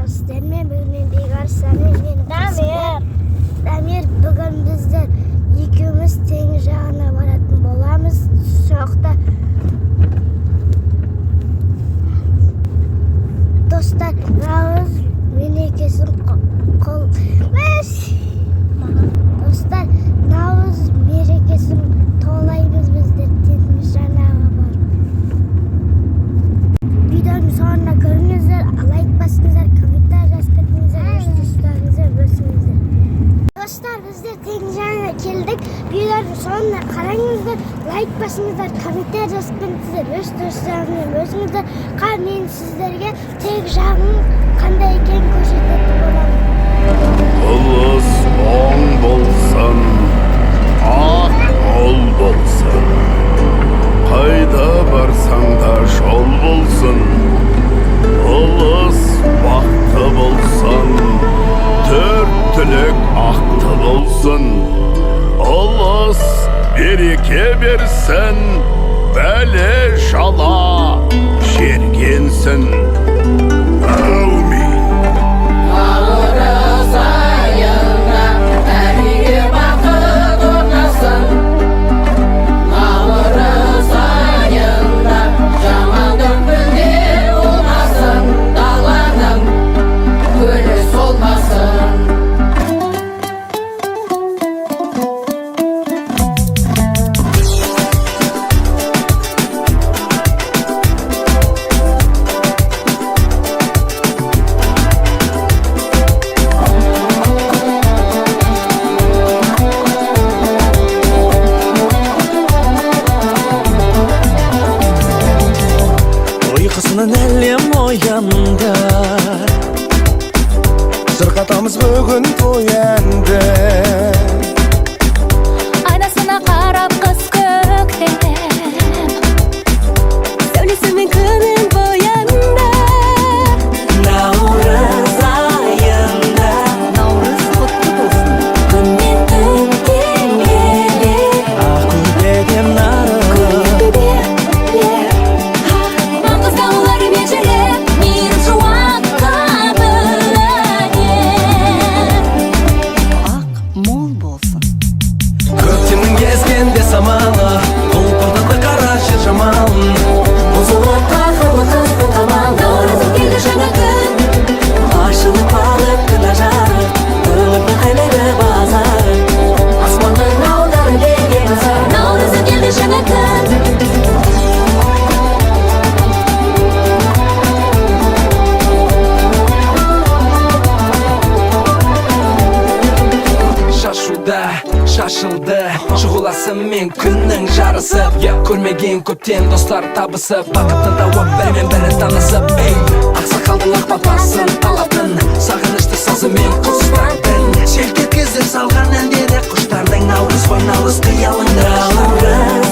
Достар, сіздермен бүгін мен Бекарыстан мен менің Дамир. Дамир. Бүгін біздер екеуміз теңіз жағына баратын боламыз. Сол жақта, достар, Наурыз мерекесін қол достар, Наурыз мерекесін тойлаймыз біздер теңіз жағына барып. Видеоның соңына көріңіздер, лайк басыңыздар, комментарий жазып кетіңіздер, өз достарыңызбен бөлісіңіздер. Достар, біздер теңіз жағына келдік. Видеоның соңына қараңыздар, лайк басыңыздар, комментарий жазып кетіңіздер, өз достарыңызбен бөлісіңіздер. Қазір мен сіздерге теңіз жағының қандай екенін көрсететін боламын. Ұлыс оң болсын, ақ мол болсын. Қайда барсаң да жол болсын. Ұлыс бақты болсын, төрт түлік ақты болсын. Ұлыс береке берсін, бәле жала жергенсін. Әумин. Наурыз айында әр үйге бақыт орнасын. Наурыз айында жамандық мүлде болмасын. Даланың гүлі солмасын. Ұйқысынан әлем оянды. Шырқатамыз бүгін той әнді. Айнасына қарап қыз көктем, сәулесімен күнін боянды. Наурыз айында. Наурыз құтты болсын! Күн мен түн теңеле. Ақ көрпеден нарық. Маңғыстаулар елжіреп, мейірім шуаққа бөленер. Ақ мол болсын! Көктемнің ескенде самалы құлпыртады қара жер жамалын. Бұзылып қақылы қыздың қамалы. Наурызым келді, жаңа күн. Ашылып алып күн ажары, өмірдің қайнайды базары. Аспанның аударып елге назар. Наурызым келді, жаңа күн. Шашуда шашылды шұғыласымен күннің жарысып. Көрмеген көптен достар табысып, бақытын тауып, бірімен бірі танысып. Ей, ақсақалдың ақ батасын алатын, сағынышты сазымен құстардың селт еткізіп салған әндері құштардың. Наурыз ғой, наурыз, қиялыңда. Наурыз.